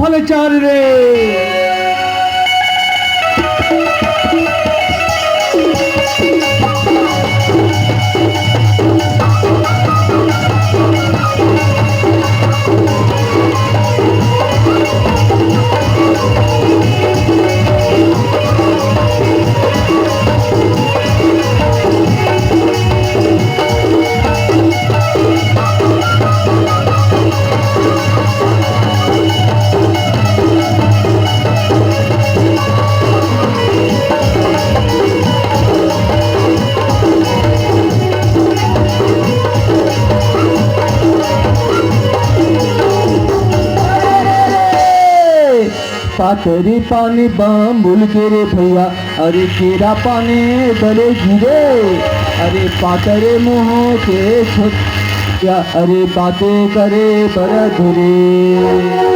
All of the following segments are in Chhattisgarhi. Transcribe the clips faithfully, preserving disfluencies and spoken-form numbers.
फल चार रे। पातरे पानी बाम्बुल के रे भैया, अरे केरा पानी डले गिरे, अरे पातरे मुंह के छोटिया, अरे बातें करे बड़ा धुरे।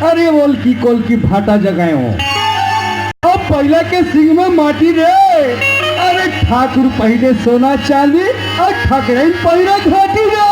अरे ओलकी कोलकी भाटा जगाए हो। अब पहिला के सिंग में माटी रे। अरे ठाकुर पहिरे सोना चांदी, अउ ठाकरइन पहिरे घाटी रे।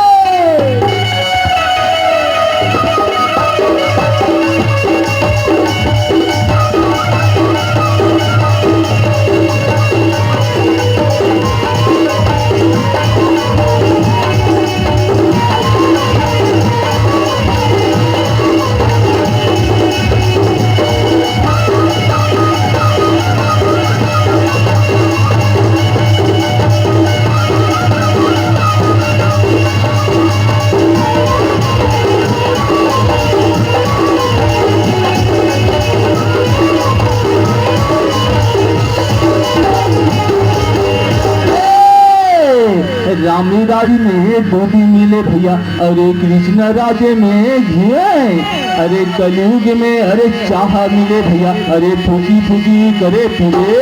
राम राज में दूध मिले भैया, अरे कृष्ण राज में घी। अरे कलयुग में अरे चाह मिले भैया, अरे फूकी फूकी करे पीले।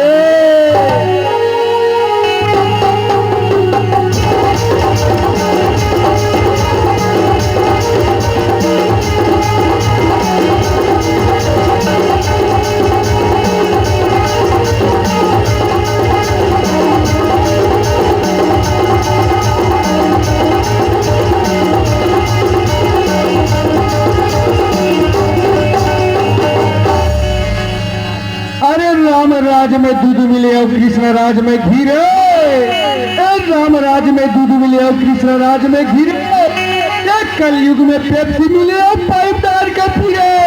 अरे राम राज में दूध मिले अउ कृष्ण राज में घी रे। ए राम राज में दूध मिले अउ कृष्ण राज में घी रे। ए कलयुग में पेप्सी मिले अउ पाइप डार के पी रे।